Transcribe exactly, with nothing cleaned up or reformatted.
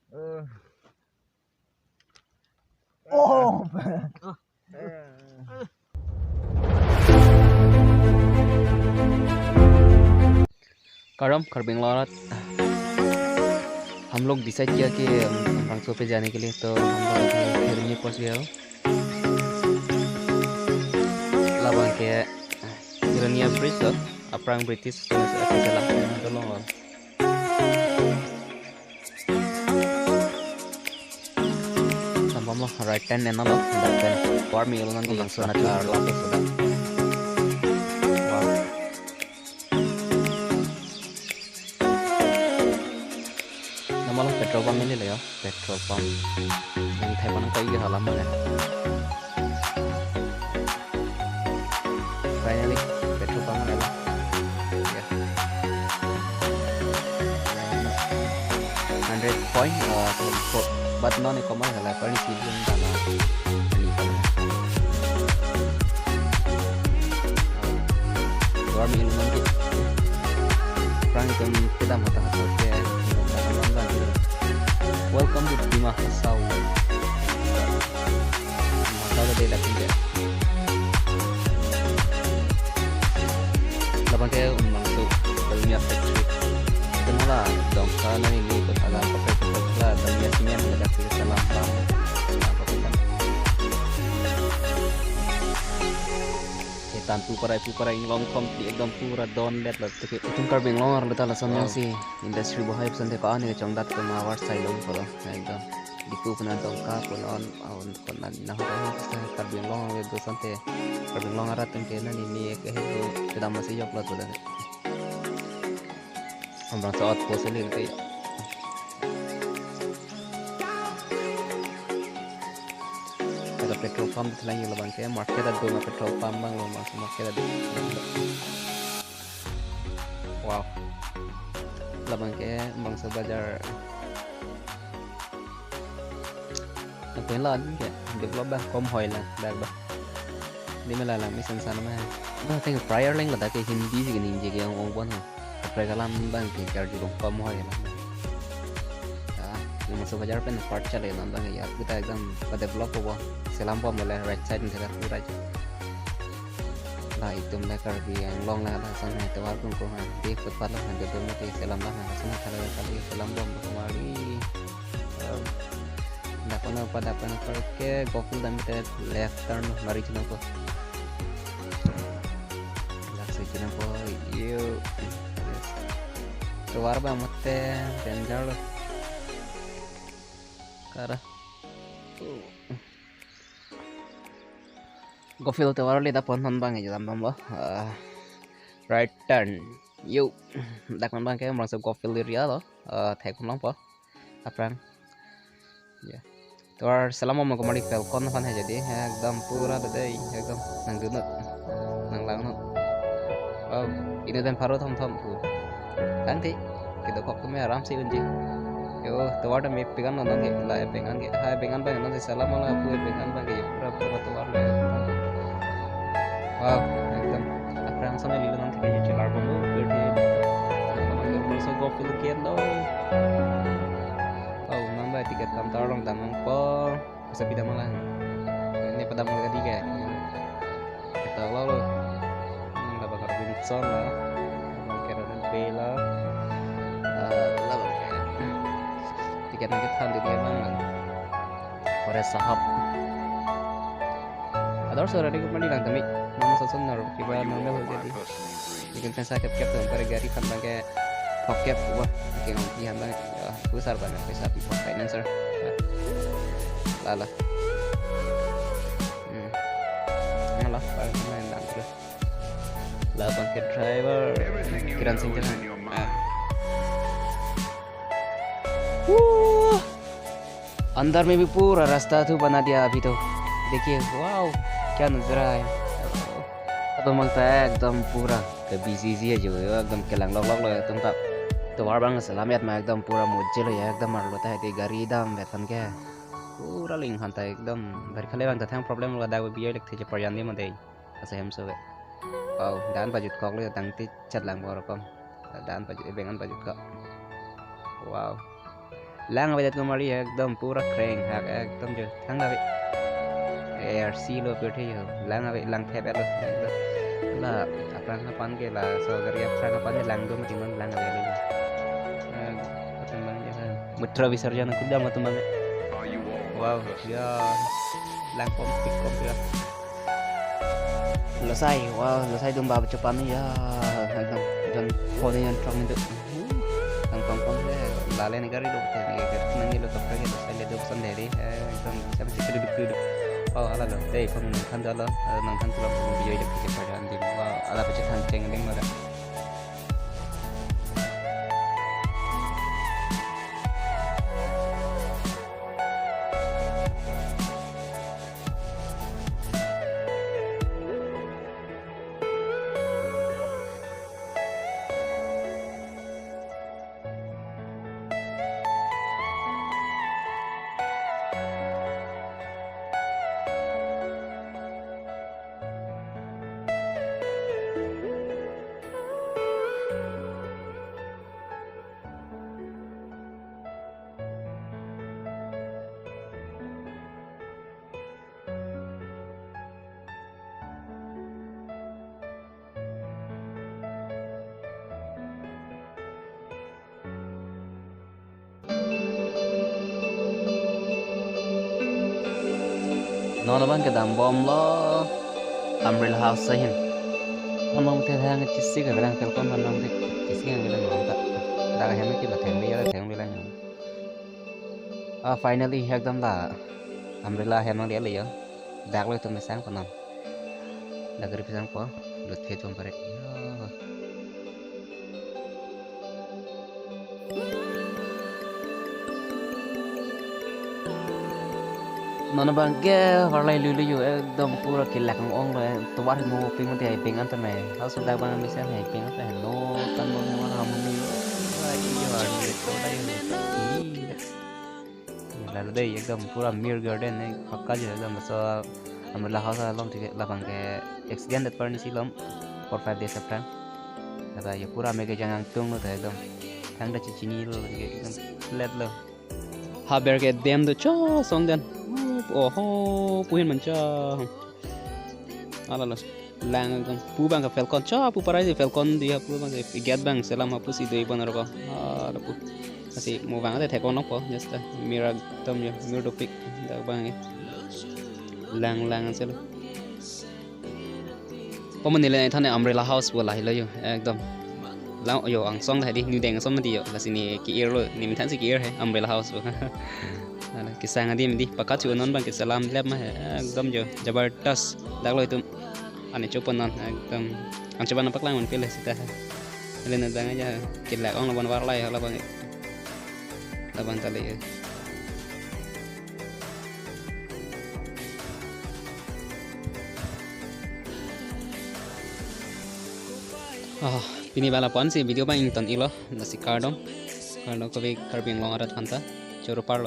Eh. Oh. Kardom, Karbi Anglong arat, हम लोग डिसाइड किया कि हम रंगसो पे जाने के लिए, तो हम लोग अभी हिरनी पहुंच गया हो। Labang ke Hironia Bridge lo, aphrang British, tolong. Sambam lo, right turn ena lo, left turn. Tovar me-ilo nang, langsung na car lo, sudah. Wow. Nama lo petrol pump ini lo ya, petrol pump. Yang Taiwan ko iya halam mana? Finally, petrol pump na lo. Ya. Hundred point, uh, four, but non e koma hala, kali si yung dala. Ini kan. Tovar me-ilo nang ke. Aphrang itum kedam hadak hadak ke. Welcome to Dima Hasao. Masa ada dapat juga. Labang ke um langsung Dalmia Factory. Itu malah Dongka nang ini, kota Dongka, kota Dalmia Cement, ada kita Lambang. Lambang. Itum pu parai, pu parai, inglong complete, ekdom pura dondet lo. Itum Karbi Anglong arlo ta lason, wow, si industry bohai puson te ko-an ke chongdat ke ma war sai long ko lo. Ekdom. Diphu pu na Dongka pu non, aun pu na na ho ta Karbi Anglong le do son te. Karbi Anglong arat atum ke nani ni ke he do kedam masi yok lo do dan. Amrang sa outpost le te. Ada petrol pump di lang labang ke, market ada dua petrol pump bang lo, masuk market ada. Wow. Labang ke bangso bazar. Apa yang lain ke develop dah, kom hoi lah, dah bah. Di mela lang, misan sana mah. Bah, teng prior lang ladak ke Hindi si gini je ke yang ong bon ho. Kaprek alam bang ke karju long kom hoi lang. Ya, yang masuk bazar pen part chale non bang ya. Kita ekdom pa develop ho. Selam pom le right side ni pura. Lah itum le Karbi Anglong le lason hai tovar kung kung hai. Di footpath lo hai, di footpath lo hai, selam lo hai, lason hai, kali kali selam bom kemari. Em, dak kono pa, dak kono pa ke, Gofield dam te left turn lo, mari chinang po. Lak si chinang po, yo. Yes. Tovar ba mate danger lo. Kara. Gofield tovar le dak pon non bang ya, jam bang bo. Ah, right turn. Yo. Dak non bang ke, merasa Gofield area lo. Ah, thek pon long po. Aphrang. Ya. Tovar selam mo kemari Falcon aphan hai jadi, ekdom pura dede, ekdom nangdunnon, nanglangnon. Oh, ini dan pharo thom thom pu. Tangte, kedokok tame aram si unji. Yo, tovar tame pegan non ke, la pegan ke, hai pegan bang non si selam mo la pu pegan bang ke, pura pura tovar le. Wow, ekdom. Aphrang sampai lilo nang thik aja chelar bang, oh, berarti. Masuk Gofield gate lo. Oh, nang ba ticket counter along damnang po. Masa pida malang. Ini pada malang tadi kayak. Kita lo lo. Hmm, dapat Robinson lah. Dapat Carolina Bay lah. Eh, dapat kayak. Ticket nang kethan di dia bang. Kore sahab. Ada orang suara di kemana lang tami. Nama sasun nar, kiba normal jadi. Ikan pensa kep-kep tuh, pare gari kan pakai pocket, wah, pakai ngomong han bang, ya, besar banget, bisa pi financer. Ya. Lala. Hmm. Malah, paling main lang terus. Lah, pakai driver. Kiran sing jalan. Ah. Wuh. अंदर में भी पूरा रास्ता तो बना दिया अभी तो। देखिए, वाओ, क्या नजारा है। Atum mang ta ekdom pura ke busy busy ajo, ekdom kelang lok lok lo atum ta. Tovar bang selam yat ma ekdom pura mojelo ya, ekdom arlo ta hedi gari dam vet aphan ke. Pura ling han ta ekdom bari khale bang ta thang problem lo, dak biar lek theje parjan di mate. Asa hem so ve. Wow, dan pajut kok lo tangte chat lang bor kom. Dan pajut, e bengan pajut kok. Wow. Lang avedet ko mari ekdom pura kreng hak ekdom jo thang ave. Air si lo pirthe jo. Lang ave, lang thep lo. Ekdom. La aphrang aphan ke laso gari aphrang aphan ke lang do mati non lang ave lo. Eh, atum bang jo. Mutra visarjan kuda atum bang. Wow, ya. Lang kom pik kom ya. Lasai, wow, lasai dum bab cepan ya. Ekdom jon phone jon trong itu. Tang tong tong se lale ni gari do te ni gari nang ni lo tok ke lasai le do san de ri. Eh, ekdom sam se kudu kudu. Wow, hala lo. Dei, kom nang than dalo, eh, nang than tulang kom biyo ide ke pada andim. Wow, hala pecah than ceng ding lo da. Non abang kedam bomlo Umbrella House ahin. Non abang te hang chisi ke belang telpon non abang te chisi ke belang non ta. Dak hem ke ba theng ya theng belang. Ah, finally ekdom la Umbrella hem nang dia le yo. Dak lo itum mesang ko non. Dak gari pesang po. Lut phe tum pare. Yo. Non abang ke varlai lui lui yo ekdom pura kelak ong lo, eh, tovar mo ping mo dia ping an tame. Hal sudah bang mesen hai ping an tame. No tan mo mo ham mo. Ai yo, ai yo, to dai. Ih. Lalu dei ekdom pura Mir Garden ne pakka jo ekdom so Umbrella House along ticket labang ke accident that parni silom four five days aphrang. Laba yo pura me ke jangang tung lo ta ekdom. Thang ta chichini lo ke ekdom flat lo. Haber ke dam do cho song den. Oho, puhin mancha. Ala lo. Lang ekdom pu bang ke Falcon cha pu parai si Falcon dia pu bang ke gate bang selam hapu si doi bon roko. Ah, lapu. Asi mo bang ate thekon nok po just a Mir ekdom yo Mir dopik dak bang ke. Lang lang selo. Pamani le thane Umbrella House bola hilo yo ekdom. Lang yo angsong dah di ni deng som di yo. Lasi ni ki-ir lo ni methang si ki-ir he Umbrella House bo. Ala kesang adim di pakka chu non bang ke selam lep ma he ekdom jo jabardast dak lo itum. Ani chopo non ekdom. Ang chopo non paklang man pele sita. Ele na dang aja kelak ong laban varlai labang. Labang tali. Ah, pini bala pon si video bang ington ilo nasi kardom. Kardom kopi Karbi Anglong arat phanta. Choro parlo.